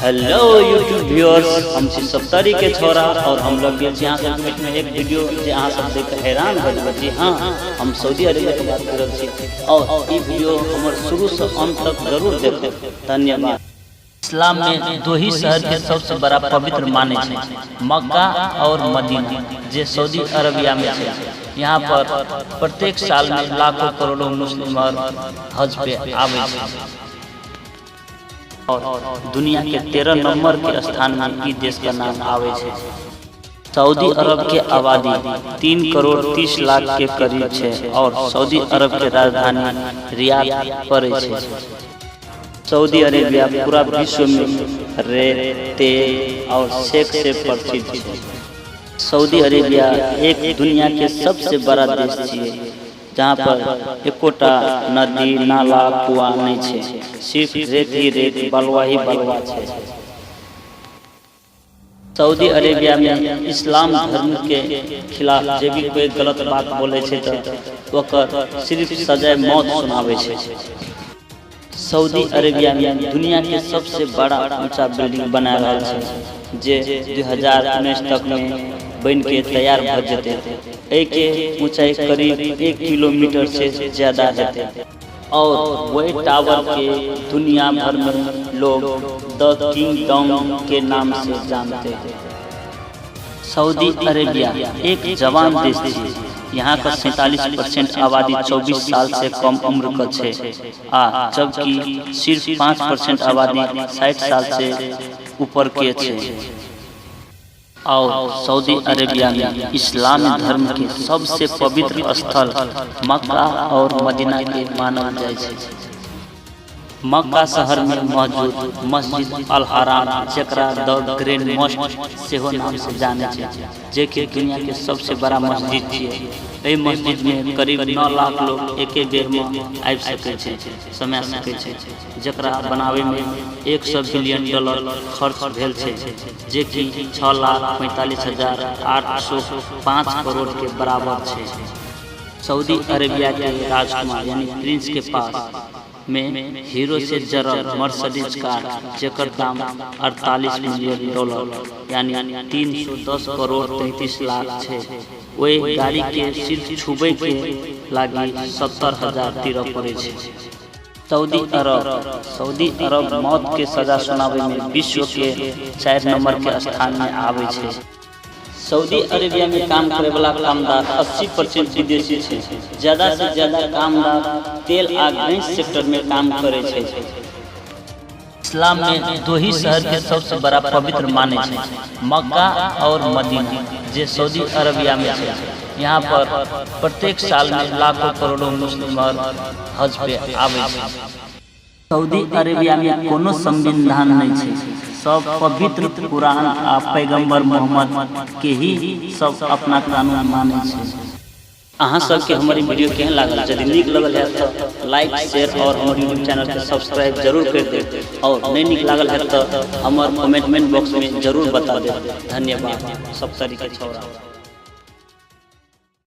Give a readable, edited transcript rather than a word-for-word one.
Hello YouTube viewers, हम छी सप्तरी के छोरा और हम लोग गेल छी अहाँ सबके बीच में एक वीडियो जे अहाँ सब देख के हैरान भऽ जेबै। जी हाँ, हम सऊदी अरेबिया के बात कर रहल छी और ई वीडियो हमर शुरू से अंत तक जरूर देखब। धन्यवाद। इस्लाम में दो ही शहर के सबसे बड़ा पवित्र माने छै, मक्का और मदीना, जे सऊदी अरबिया में छै। यहाँ पर प्रत्येक साल में लाखों करोड़ों मुस्लिम और हज पे आवे छै और दुनिया के 13 नंबर के स्थान में ई देश का नाम आवे छै। सऊदी अरब के आबादी 3 करोड़ 30 लाख के करीब छै और सऊदी अरब के राजधानी रियाद पड़े छै। सऊदी अरेबिया पूरा विश्व में रेत, तेल और शेख से प्रसिद्ध छै। सऊदी अरेबिया एक दुनिया के सबसे बड़ा देश छियै, जहाँ पर एकोटा नदी, नाला, कुआं नहीं छै, सिर्फ रेत ही रेत, बलुआ ही बलुआ छै। सऊदी अरेबिया में इस्लाम धर्म के खिलाफ जे भी कोई गलत बात बोले छै तऽ ओकर सिर्फ सजाए मौत सुनावे छै। सऊदी अरेबिया में दुनिया के सबसे बड़ा ऊंचा बिल्डिंग बना रहल छै, जे 2019 तक में बन के तैयार भ जेतै। एहि के ऊंचाई करीब 1 किलोमीटर से ज्यादा हेतै और वही टावर के दुनिया भर में लोग द किंगडम के नाम से जानते हैं। सऊदी अरेबिया एक जवान देश छै। यहाँ का 47% आबादी 24 साल से कम उम्र का छै आ जबकि सिर्फ 5% आबादी 60 साल से ऊपर के छै। और सऊदी अरेबिया में इस्लाम धर्म के सबसे पवित्र स्थल मक्का और मदीना के मानल जाय छै। मक्का शहर में मौजूद मस्जिद अल हराम, जेकरा द ग्रैंड मॉस्क सेहो नाम से जाने छै, जे कि दुनिया के सबसे बड़ा मस्जिद छियै। एहि मस्जिद में करीब 9 लाख लोग एके बेर में आबि सकै छै, समा सकै छै, जेकरा बनावे में 100 बिलियन डॉलर खर्च भेल छै, जे कि 6,45,805 करोड़ के बराबर छै। सऊदी अरेबिया के राजकुमार यानी प्रिंस के पास में हीरो से जड़ल मर्सिडीज कार, जेकर दाम 48 मिलियन डॉलर यानी 310 करोड़ 33 लाख छै। ओहि गाड़ी के सिर्फ छुबै के लागी 70,000 तीरऽ पड़ै छै। सऊदी अरब मौत के सजा सुनावे में विश्व के 4 नंबर के स्थान में आवे छै। सऊदी अरेबिया में काम करे वाला कामदार 80% विदेशी छै। ज्यादा से ज्यादा कामदार तेल आ गैस सेक्टर में काम करे छै। इस्लाम में दो ही शहर के सबसे बड़ा पवित्र माने छै, मक्का और मदीना, जे सऊदी अरबिया में छै। यहाँ पर प्रत्येक साल में लाखों करोड़ों मुस्लिम और हज पे आवे छै। सऊदी अरेबिया में कोनो संविधान नहीं छै, सब पवित्र कुरान आ पैगंबर मोहम्मद के ही सब अपना कानून माने छै। अहाँ सबके हमर ई वीडियो केहन लागल? यदि नीक लगल है तो लाइक, शेयर और हमर यूट्यूब चैनल के सब्सक्राइब जरूर कर देब और नहीं नीक लागल है तो हमर कमेंट बॉक्स में जरूर बता देब। धन्यवाद। सप्तरी के छौरा।